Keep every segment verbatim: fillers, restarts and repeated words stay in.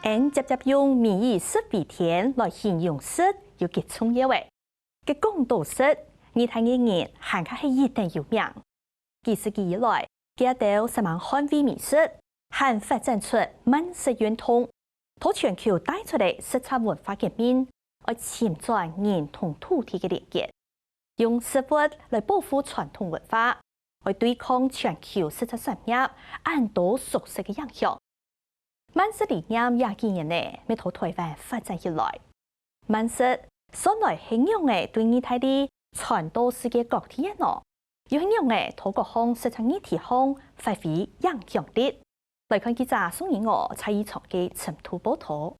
𫣆輒輒用美以食為天來形容食，有幾重要欸。該講到食，義大利人還較係一等有名。幾世紀以來，佢兜煞猛捍衛美食，還發展出慢食運動，在全球帶出了食雜文化革命，愛尋轉人同土地个連結。 用食物來保護傳統文化，愛對抗全球食雜產業恁多速食个影響。慢食理念這幾年呢，乜在臺灣發展起來。慢食算來係仰仔對義大利傳到世界各地个呢？又係仰仔在各項食雜議題項發揮影響力？ 來看記者宋怡娥、蔡依聰个深度報導。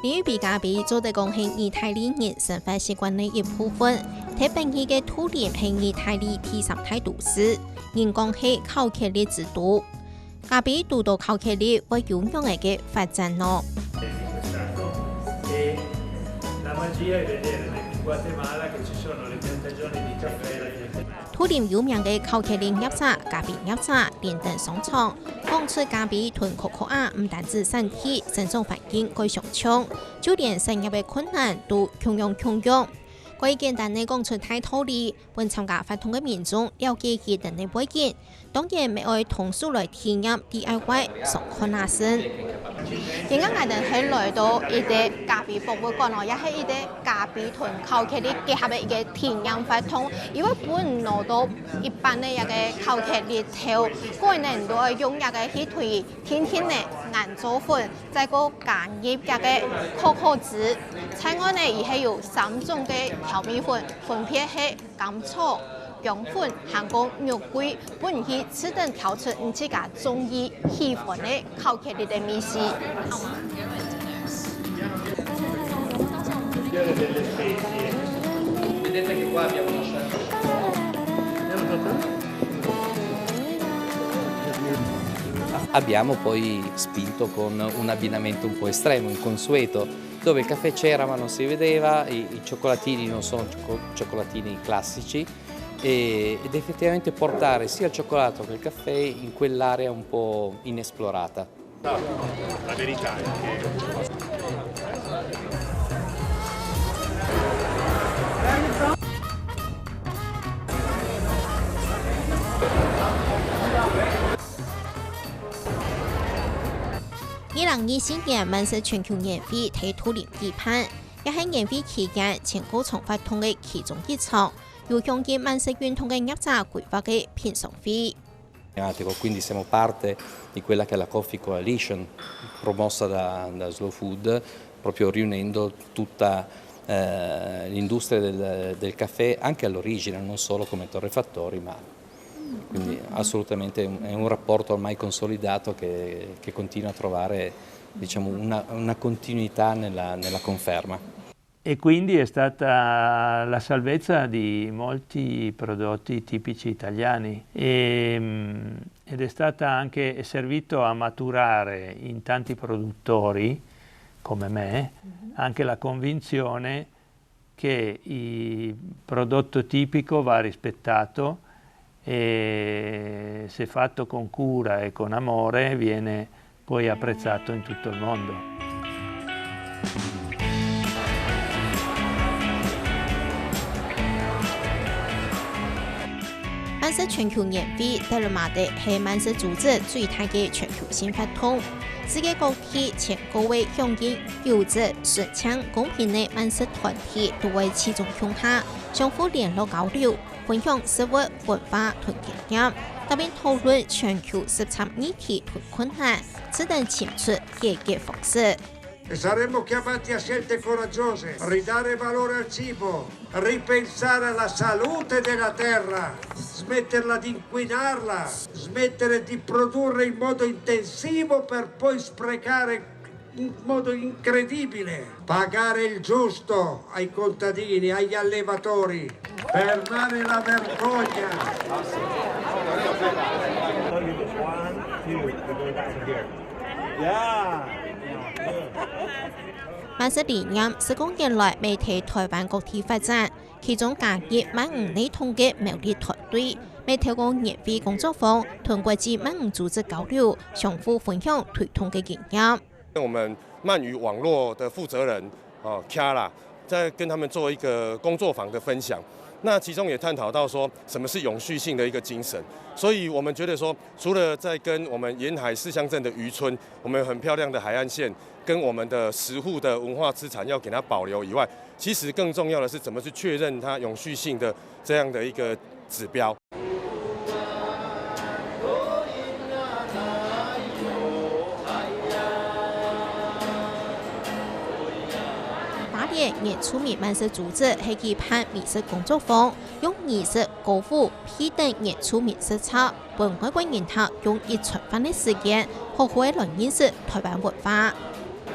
美味咖啡做得講係義大利人生活習慣个一部分，特別佢个都靈係義大利第三大都市，人講係巧克力之都。 咖啡堵著巧克力會有仰仔个發展呢？都靈有名个巧克力業者、咖啡業者連等上場，講出咖啡同可可亞毋單止產地、生長環境蓋相像，就連產業个困難都共樣共樣。蓋簡單个講出大道理， 分參加活動个民眾了解佢等个背景，當然乜愛動手來體驗D I Y上看啊先。今日𠊎兜係來到一個咖啡博物館哦，也係一個咖啡同巧克力結合个一個體驗活動，因為分人拿到一般个一個巧克力豆，過後呢，你都愛用一個去推定定呢，研做粉，再過加入一個可可脂，再過呢，佢係有三種个調味粉，分別係 甘草、薑粉還過肉桂，分你去試等調出你自家中意喜歡个巧克力个味緒。 Abbiamo poi spinto con un abbinamento un po' estremo, inconsueto, dove il caffè c'era ma non si vedeva, i, i cioccolatini non sono cioco-, cioccolatini classici, e, ed effettivamente portare sia il cioccolato che il caffè in quell'area un po' inesplorata. No, la verità è che 二零二四年慢食全球年會在都靈舉辦，也係年會期間全球場活動个其中一場，由享有慢食運動个業者規劃个品嚐會。 Ecco, quindi siamo parte di quella che è la Coffee Coalition, promossa da, da Slow Food, proprio riunendo tutta, eh, l'industria del, del caffè, anche all'origine, non solo come torrefattori, ma quindi assolutamente è un, è un rapporto ormai consolidato che, che continua a trovare, diciamo, una, una continuità nella, nella conferma. E quindi è stata la salvezza di molti prodotti tipici italiani e, mm, ed è stata anche, è servito a maturare in tanti produttori come me anche la convinzione che il prodotto tipico va rispettato e se fatto con cura e con amore viene poi apprezzato in tutto il mondo. 慢食全球年會，Dharma Day係慢食組織最大个全球性活動。世界各地全國个鄉鎮、組織、純淨、公平个慢食團體都會聚集共下，相互聯絡交流， 分享食物、文化同經驗，搭配討論全球食雜議題同困難，試等尋出解決方式。E saremo chiamati a scelte coraggiose, ridare valore al cibo, ripensare alla salute della terra, smetterla di inquinarla, smettere di produrre in modo intensivo per poi sprecare in modo incredibile, pagare il giusto ai contadini, agli allevatori, fermare la vergogna. One, two, we're going back to here. Yeah. 慢食理念十過年來乜在臺灣各地發展，其中加入慢五內動个苗栗團隊，乜透過年會工作坊，同國際慢五組織交流，相互分享推動个經驗。我們慢語網絡的負責人，哦，Kiara，在跟他們做一個工作坊的分享。那其中也探討到說，什麼是永續性的一個精神。所以我們覺得說，除了在跟我們沿海四鄉鎮的漁村，我們有很漂亮的海岸線，跟我們的石滬的文化資產要給它保留以外，其實更重要的是怎麼去確認它永續性的這樣的一個指標。 花蓮原住民慢食組織係舉辦美食工作坊，用美食、歌舞、戲等原住民食材，分外國人客用一餐飯个時間，好好來認識臺灣文化。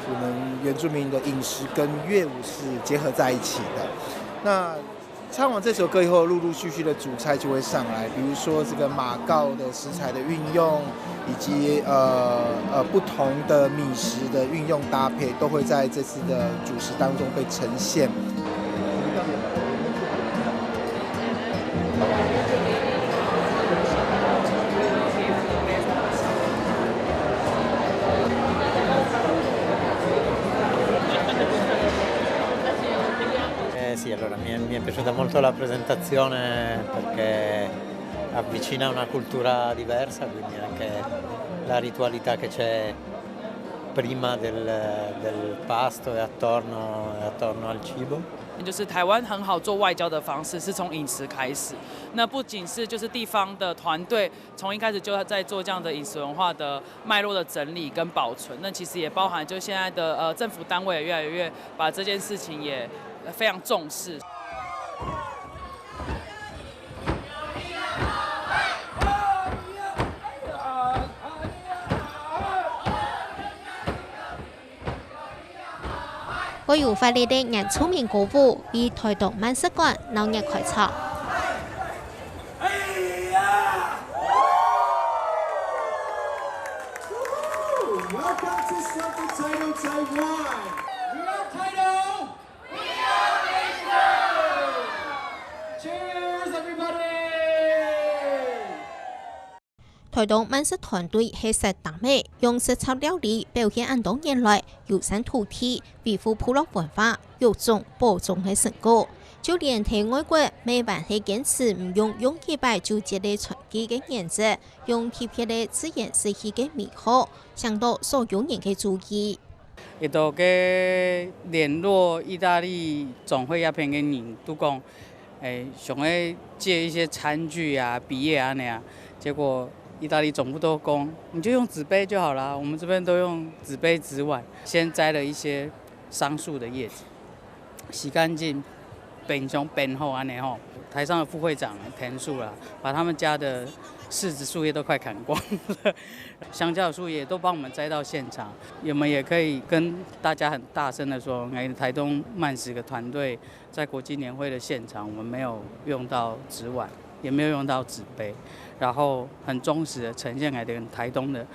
我們原住民的飲食跟樂舞是結合在一起的。那唱完這首歌以後，陸陸續續的主菜就會上來，比如說這個馬告的食材的運用，以及，呃，呃，不同的米食的運用搭配，都會在這次的主食當中被呈現。 Eh, sì, allora mi è, mi è piaciuta molto la presentazione perché avvicina una cultura diversa, quindi anche la ritualità che c'è prima del, del pasto e attorno, e attorno al cibo. 就是台湾很好做外交的方式是从饮食开始，那不仅是就是地方的团队从一开始就在做这样的饮食文化的脉络的整理跟保存，那其实也包含就现在的呃政府单位也越来越把这件事情也非常重视。 个有活力个原住民歌舞，為臺東慢食館鬧熱開場。 Welcome to Cirque du Potato Taiwan. We are Taito. We are Taito. Cheers, everybody. 臺東慢食團隊係食擔仔，用食材料理表現恁多年來友善土地、維護部落文化、育種保種个成果。就連在外國乜還係堅持毋用用幾擺就節禮餐具个原則，用特別个自然色系个米好， 搶到所有人个注意。佢兜个聯絡義大利總會該片个人都講，誒，想要借一些餐具啊、筆葉啊那樣，結果義大利總部都講，你就用紙杯就好啦，我們這邊都用紙杯紙碗，先摘了一些桑樹的葉子。 洗乾淨，冰箱冰好安尼吼。台上的副會長田樹啦，把他們家的柿子樹葉都快砍光了，香蕉樹也都幫我們摘到現場。我們也可以跟大家很大聲的說，哎，台東慢食的團隊在國際年會的現場，我們沒有用到紙碗，也沒有用到紙杯，然後很忠實的呈現給台東的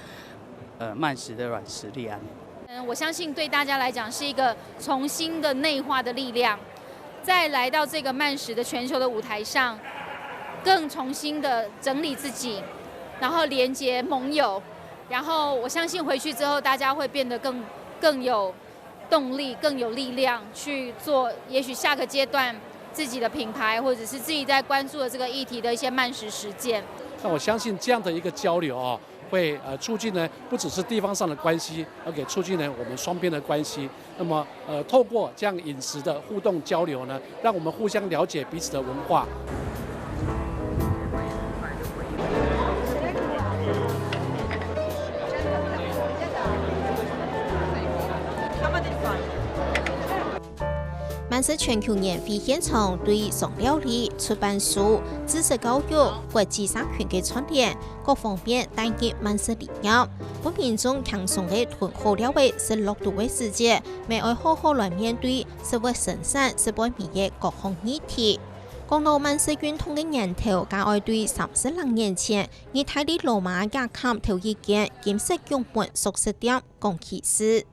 呃慢食的軟實力安尼。 嗯，我相信對大家來講是一個重新的內化的力量，再來到這個慢食的全球的舞台上，更重新的整理自己，然後連接盟友，然後我相信回去之後，大家會變得更更有動力、更有力量去做，也許下個階段自己的品牌，或者是自己在關注的這個議題的一些慢食實踐。那我相信這樣的一個交流哦， 會呃促進呢不只是地方上的關係，而且促進呢我們雙邊的關係。那麼呃透過這樣飲食的互動交流呢，讓我們互相了解彼此的文化。 慢食全球年會現場對上料理、出版書、知識教育、國際社群个串聯，各方面帶入慢食理念，分民眾輕鬆个同好料个食落肚个時節，乜愛好好來面對食物生產、食背尾个各項議題。講到慢食運動个源頭，該愛對三十零年前，義大利羅馬雅坎頭一間金色玉門熟食店講起始。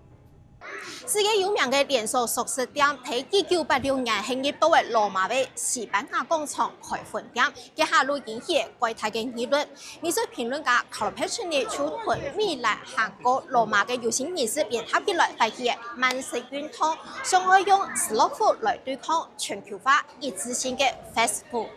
世界有名个連鎖熟食店，在一九八六年係入到个羅馬个西班牙廣場開分店，這下已經起蓋大个利潤。美食評論家Carlo Peccinni就同米蘭、韓國、羅馬个有錢人士聯合起來，發起慢食運動，想愛用slow food來對抗全球化一致性个fast food。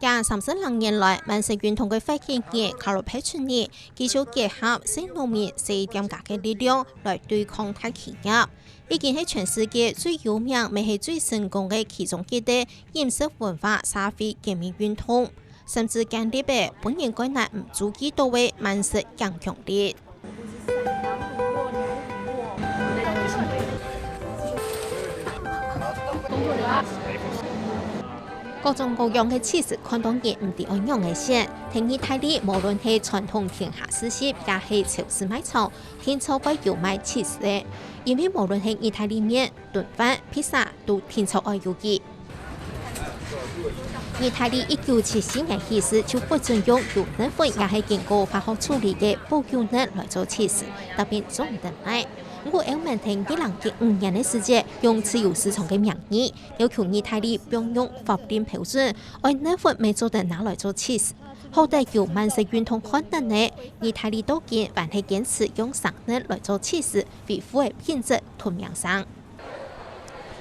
這三十零年來，慢食運動个發起人Carlo Peccinni繼續結合細農民、細店家个力量來對抗大企業。已經係全世界最有名，乜係最成功个其中一個飲食文化社會革命運動，甚至建立了分人蓋難毋注意到个慢食影響力。 各種各樣个cheese看到人毋知愛仰仔選。在義大利，無論係傳統天下市集，也係超市賣場，定著會有賣cheese个。因為無論係義大利麵、燉飯、披薩，都定著愛有佢。義大利一九七四年起始就不准用有奶粉也係經過化學處理个保久奶來做cheese，特別做毋得賣。毋過，歐盟在二零一五年个時節，用自由市場个名義， 要求義大利放用法令標準，愛奶粉乜做得拿來做cheese。好得有慢食運動看等呢，義大利到今還係堅持用生奶來做cheese，維護个品質同名聲。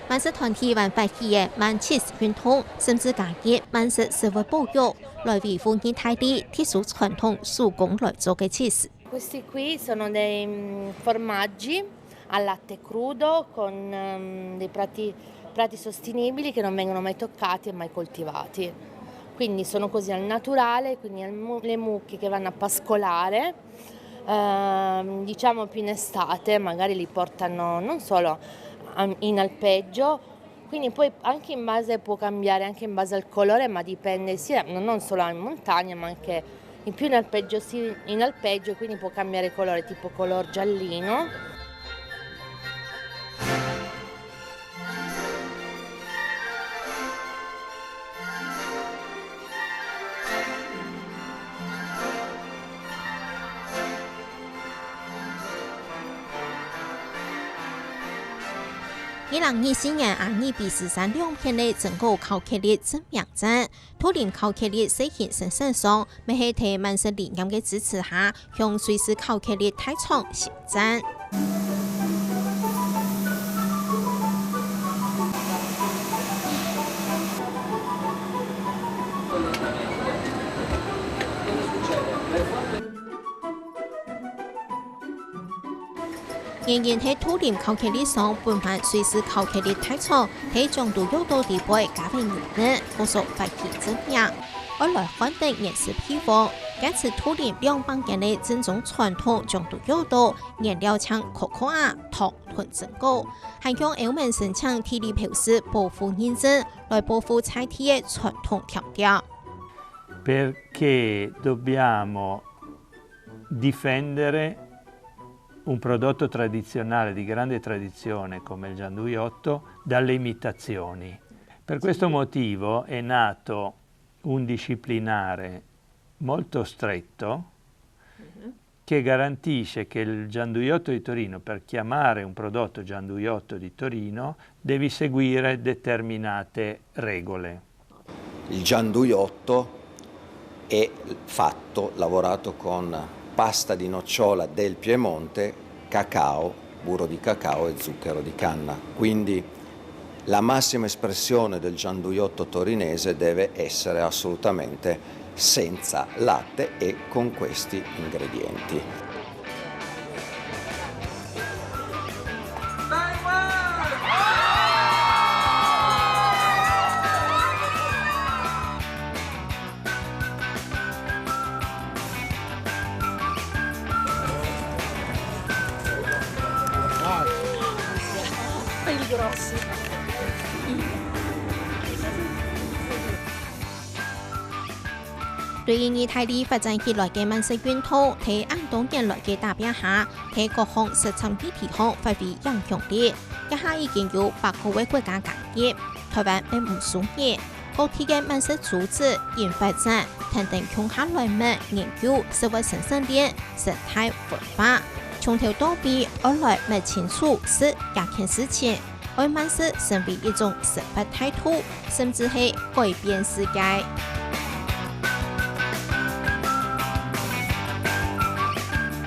慢食團體還發起个慢cheese運動，甚至加入慢食食物保育，來維護義大利特殊傳統手工來做个cheese。 Questi qui sono dei mm, formaggi al latte crudo con ehm, dei prati, prati sostenibili che non vengono mai toccati e mai coltivati. Quindi sono così al naturale, quindi al mu- le mucche che vanno a pascolare, ehm, diciamo più in estate, magari li portano non solo a- in alpeggio, quindi poi anche in base, può cambiare anche in base al colore, ma dipende sia, non solo in montagna, ma anche in più in alpeggio, sì, in alpeggio, quindi può cambiare colore, tipo color giallino. 二零二四年阿爾卑斯山兩片个真果巧克力正名展，杜林巧克力細型生產商乜係在慢食理念个支持下，向瑞士巧克力大廠宣戰。 原因係杜林巧克力商不滿瑞士巧克力大廠在將都藥島底背加入牛奶，故所發起正名，愛來換得原始配方，堅持杜林兩百年个正宗傳統將都藥島，原料淨可可亞、糖同真果，還向歐盟申請地理標示保護認證，來保護在地个傳統調調。 Perché dobbiamo difendere un prodotto tradizionale di grande tradizione come il gianduiotto dalle imitazioni. Per questo motivo è nato un disciplinare molto stretto che garantisce che il gianduiotto di Torino, per chiamare un prodotto gianduiotto di Torino, devi seguire determinate regole. Il gianduiotto è fatto, lavorato con pasta di nocciola del Piemonte, cacao, burro di cacao e zucchero di canna. Quindi la massima espressione del gianduiotto torinese deve essere assolutamente senza latte e con questi ingredienti. 对于意大利发展起来个慢食运动，在恁多年来个打拼下，在各项实践议题上发挥影响力。这下已经有百个个国家加入，台湾也毋输远。各地个慢食组织、研发者，等等共下来面研究食物生产链、生态文化，從頭到尾愛來摸清楚食這件事情，愛慢食成為一種生活態度，甚至係改變世界。